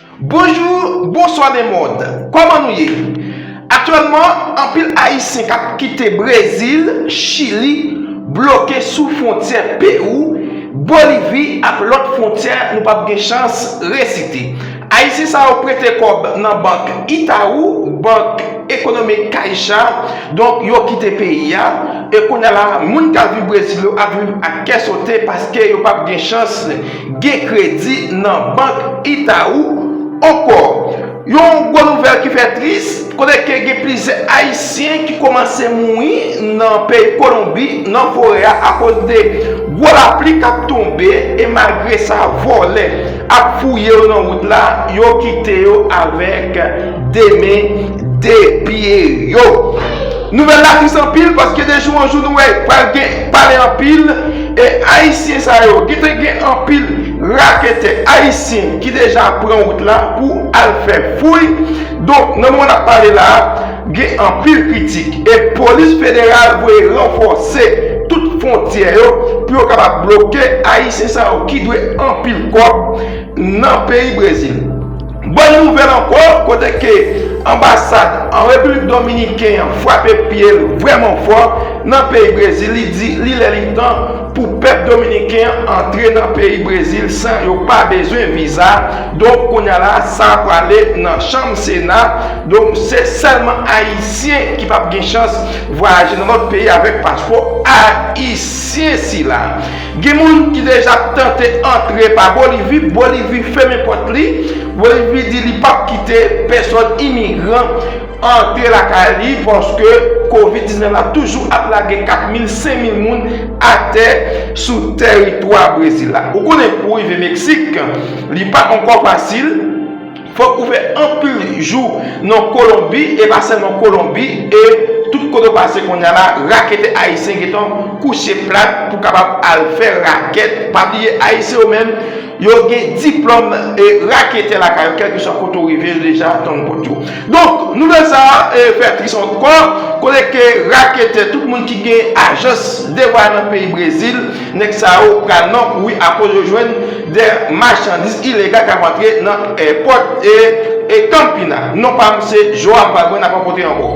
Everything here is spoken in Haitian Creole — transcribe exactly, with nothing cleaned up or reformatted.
Bonjou, bonswa lemond. Kòman nou ye? Aktyèlman, anpil Ayisyen k ap kite Brezil, Chili, bloke sou fwontyè Pewou, Bolivi ak lòt fwontyè nou p ap gen chans resite. Ayisyen sa yo prete kòb nan bank Itaú, bank ekonomik Caixa, donk yo kite peyi a. E kounye a la, moun k ap viv Brezil yo ap viv ak kè sote paske yo p ap gen chans gen kredi nan bank Itaú ankò. Yon gwo nouvèl ki fè tris, kote ke gen plizyè Ayisyen ki kòmanse mouri nan peyi Kolonbi, nan forè a, akoz de gwo lapli k ap tonbe, e malgre sa, vòlè ap fouye yo nan wout la, yo kite yo avèk de men, de pye yo. Nouvèl la tris anpil, paske de jou an jou nou wè pral gen pale anpil, e Ayisyen sa yo, gentan gen anpil raketè Ayisyen ki deja pran wout la pou al fè fouy. Donk, nan moman n ap pale la, gen anpil kritik, e polis federal voye ranfòse tout fwontyè yo pou yo kapab bloke Ayisyen sa yo ki dwe anpil kòb nan peyi Brezil. Bòn nouvèl ankò, kote ke anbasad an Repiblik Dominiken an frape pye l vrèman fò nan peyi Brezil, li di li lè li tan pou pèp dominiken an antre nan peyi Brezil san yo pa bezwen viza. Donk, kounye a la, sa prale nan chanm Sena. Donk, se sèlman Ayisyen ki p ap gen chans vwayaje nan lòt peyi avèk paspò ayisyen sila. Gen moun ki deja tante antre pa Bolivi. Bolivi fèmen pòt li. Bolivi di li p ap kite pèsòn imigran antre lakay li, paske kovid diznèf la toujou ap lage kat mil, senk mil moun atè sou tèritwa Brezil la. Ou konnen, pou rive Meksik, li pa ankò fasil. Fòk ou fè anpil jou nan Kolonbi, e pa sèlman Kolonbi, e tout kote w pase kounye a la, raketè ayisyen gentan kouche plat pou kapab al fè rakèt. Pa bliye, Ayisyen yo menm, yo gen diplòm e raketè lakay yo, kèlkeswa kote w rive, yo deja tann pòt yo. Donk, nouvèl sa a, e, fè tris ankò, kote ke raketè, tout moun ki gen ajans de vwayaj nan peyi Brezil, nèg sa yo pral nan kouri akoz yo jwenn de machandiz ilegal k ap antre nan èpòt e, e Campinas. Non pa m se Joab Valbrun, n ap rankontre ankò.